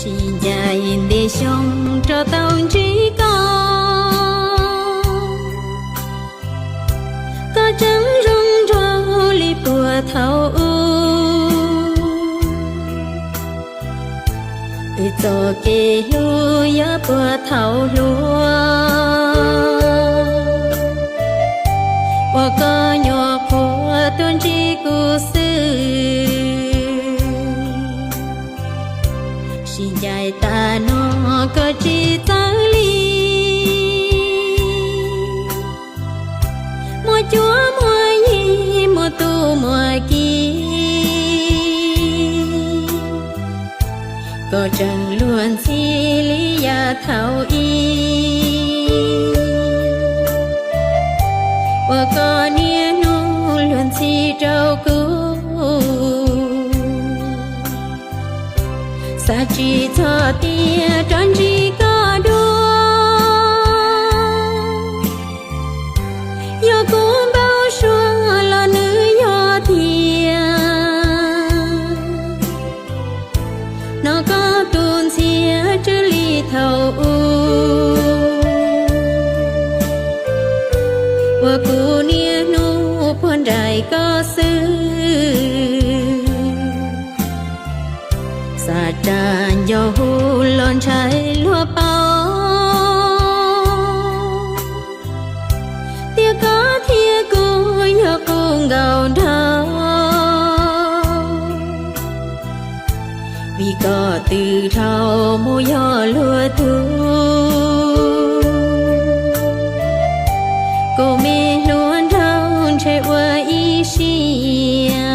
Sib ncaim ntev xyoo rau tau ntsib koj, koj tseem zoo nraug li puag thaum ub. Wb txoj kev hlub yog puag thaum hluas, uas koj nyuam qhuav tuaj ntsib kuv xwb. Sib ncaim tas no koj tsis txawj li, muaj cuab muaj yig muaj tub muaj ki, koj tseem luag ntxhi li yav thaum ub, uas koj niaj hnub luag ntxhi rau kuv. Xav tsis txog tias rov ntsib koj dua, yog kuv npau suav los nws yog tiag. Hnov koj tus ntxhiab tsw li thaum ub, uas kuv niaj hnub puag nraim koj xwb. Xav tsa ncauj hu los ntshai luag paub, tias koj thiab kuv yog qub nkaus nraug, vim koj twb dhau mus yog luag tug. Kuv me hluas nraug ntshe ua ib siab.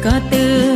Koj twb